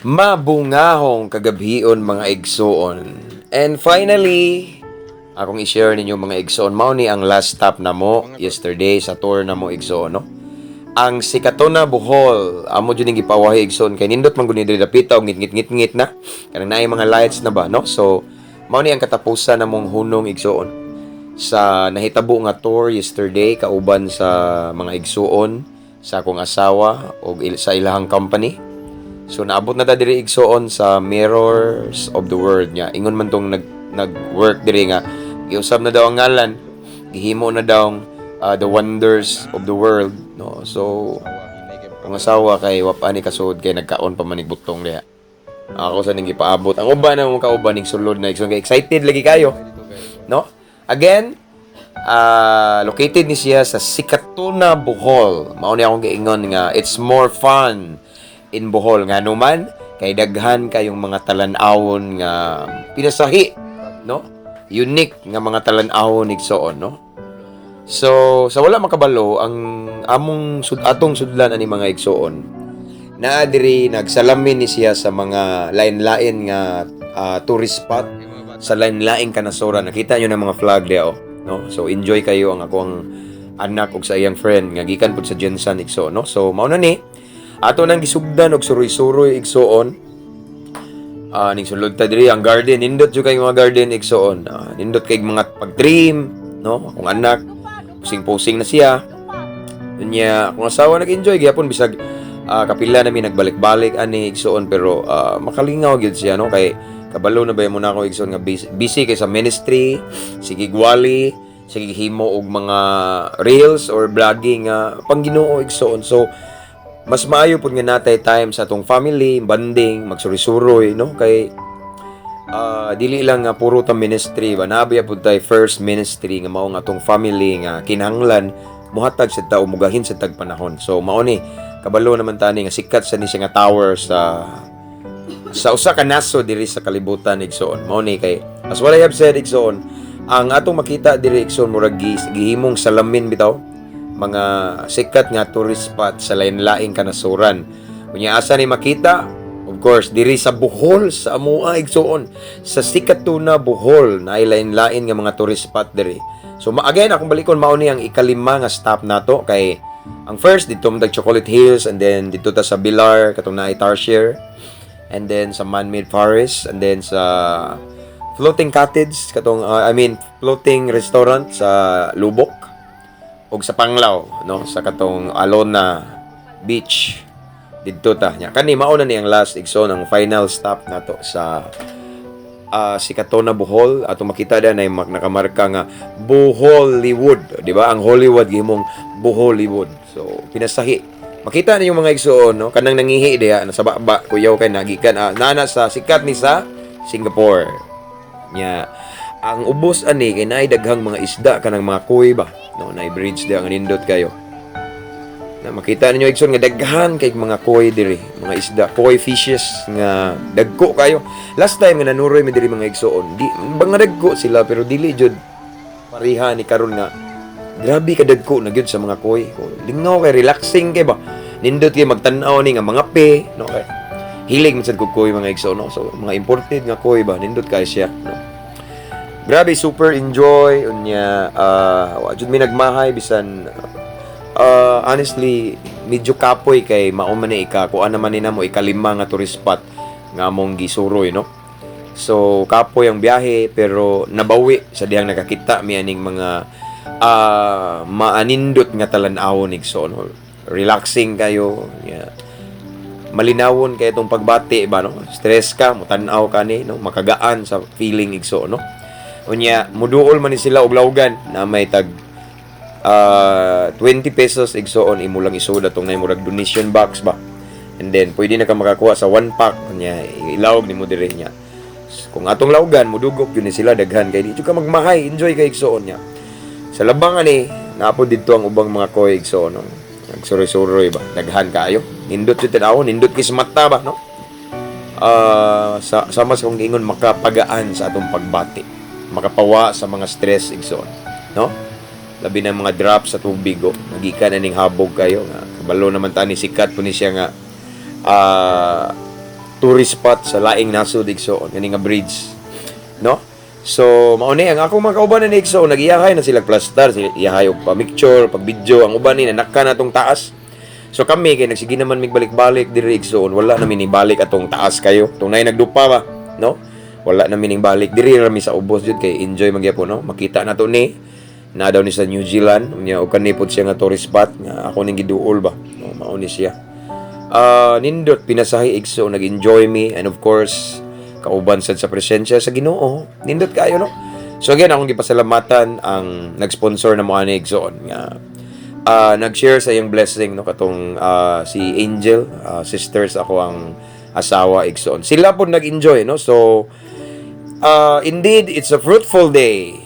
Mabungahong kagabhion, mga igsuon. And finally, akong i-share ninyo, mga igsuon, mao ni ang last stop namo yesterday sa tour namo, igsuon, no? Ang Sikatuna, Bohol, amo jud ning gipawahi, igsuon, kay nindot man gud ni diri dapita og ngit ngit na. Kanang naay mga lights na ba, no? So, mao ni ang katapusan namong hunong, igsuon, sa nahitabo nga tour yesterday kauban sa mga igsuon sa akong asawa og sa ilahang company. So naabot na ta diri, igsuon, sa Mirrors of the World nya. Ingon man tong nag nag-work diri nga giusab na daw ang ngalan, gihimo na daw the Wonders of the World, no? So ang asawa kay wa pa ni kasud kay nagkaon pa man ig butong diha. Ako sa ning gipaabot. Ang uban na mong kauban ning sulod na, igsuon, kay excited lagi kayo. No? Again, located ni siya sa Sikatuna, Bohol. Mao ni akong giingon nga it's more fun in Bohol, nga numan kay daghan kayong mga talan-awon nga pinasahi, no? Unique nga mga talan-awon, igsoon, no? So, sa wala makabalo, ang among atong sudlan ani, mga igsoon, naa diri nagsalamin ni siya sa mga lain-lain nga tourist spot sa lain-laing kanasuran. Nakita nyo na mga flag diya, oh, no? So enjoy kayo ang akong anak ug sa iyang friend nga gikan pud sa GenSan, igsoon, no? So mao na ni ato nang gisugdan og suroy-suroy, igsoon. Ning sulod ta diri ang garden, nindot jud kay mga garden, igsoon. Nindot kay mga pag-trim, no? Akong anak pusing-pusing na siya. Unya, akong asawa nag-enjoy gyapon bisag kapila nami nagbalik-balik ani, igsoon, pero makalingaw gyud siya, no, kay kabalo na ba mo na ako, igsoon, nga busy, busy kay sa ministry, sige gwali, sige himo og mga reels or vlogging nga pang Ginoo, igsoon. So mas maayo pud nga natay time sa atong family, bonding, magsuri-suroy, no? Kay dili lang nga puro ta ministry ba, nabiya pud tay first ministry nga mao nga atong family nga kinahanglan muhatag sa tao, mugahin sa tag panahon. So mao ni kabalo naman tani nga sikat sa ni siya nga tower sa usa ka nasod diri sa kalibutan, igsoon. Mao ni kay as what I have said, igsoon, ang atong makita diri, igsoon, murag gihimong salamin bitaw mga sikat nga tourist spot sa lain-laing kanasuran. Unya asa ni makita? Of course, diri sa Bohol, sa amoa, igsoon, sa Sikatuna, Bohol, na lain-lain nga mga tourist spot diri. So again, akong balikon, mao ni ang ikalima nga stop nato kay ang first didto man Chocolate Hills, and then didto ta sa Bilar katong naay Tarsier, and then sa man-made forest, and then sa floating cottage katong I mean floating restaurant sa Lubok ug sa Panglao, no, sa katong Alona Beach didto ta. Nya kani mao na ni ang last, igsoon, ang final stop nato sa Sikatuna, Bohol. Ato makita da na nakamarka nga Bohollywood, di ba? Ang Hollywood gihimong Bohollywood. So pinasahi makita ninyo, mga igsoon, no, kanang nangihi diha nasa baba, kuyaw kay nagikan nana sa sikat ni sa Singapore. Nya ang ubos ani kay naay daghang mga isda, kanang mga koi ba, no? Naay bridge diha nga nindot kayo na makita ninyo, igsoon, nga daghan kay mga koi diri, mga isda, koi fishes nga dagko kayo. Last time nga nanuroy mi diri, mga igsoon, di ba nga dagko sila, pero dili jud pareha ni karon nga grabe ka dagko na gyud sa mga koi. Lingaw kay, relaxing kay ba, nindot kay magtan-aw ni nga mga pe, no? Kay hilig man sad kog koi, mga igsoon, no? So mga imported nga koi ba, nindot kay siya, no? Grabe, super enjoy. Unya wa jud mi nagmahay bisan honestly medyo kapoy kay mao man ni ika kuan naman ni namo ikalima nga tourist spot nga among gisuroy, no? So kapoy ang biyahe, pero nabawi sa dihang nakakita mi aning mga maanindot nga talan-awon, igsoon, no? Relaxing kayo, yeah. Malinawon kay itong pagbati ba, no? Stress ka, mutan-aw ka ni, no, makagaan sa feeling, igsoon, no? Unya muduol man ni sila og laugan na may tag 20 pesos, igsoon, imo lang isuda tong nay murag donation box ba, and then pwede na ka makakuha sa one pack. Unya ilawog nimo diri nya kung atong laugan, mudugok yun ni sila daghan kay di jud ka magmahay. Enjoy kay, igsoon. Nya sa labang ani napo didto ang ubang mga koi, igsoon, no? Nagsuroy-suroy ba, daghan kaayo, nindot jud tan-awon, nindot kay sa mata ba, no? Sa sama sa kong giingon, makapagaan sa atong pagbati, makapawa sa mga stress, igsoon, no? Labi na mga drops sa tubig, oh, nagikan na ning habog kayo nga kabalo naman ta ni sikat po ni siya nga tourist spot sa laing nasod, igsoon, kani nga bridge, no? So mao ni ang akong mga kauban ni, igsoon, nagiyahay na sila plastar, sila iyahay og pa-picture, pag-video. Ang uban ni nanaka na tong taas. So kami kay nagsige naman mig balik-balik diri, igsoon, wala na mi balik atong taas kayo. Tung nay nagdupa ba, no? Wala na mi balik diri ra mi sa ubos jud kay enjoy magyapon, no? Makita na to ni na daw ni sa New Zealand unya og kani pod siya nga tourist spot nga ako ning giduol ba, no? Mao ni siya. Nindot pinasahi, igsoon, nag-enjoy me and of course kauban sad sa presensya sa Ginoo. Nindot kayo, no? So again, akong gipasalamatan ang nag-sponsor na mo ani, igsoon, nga nag-share sa iyang blessing, no, katong si Angel, sisters ako ang asawa, igsoon. Sila po nag-enjoy, no? So indeed, it's a fruitful day.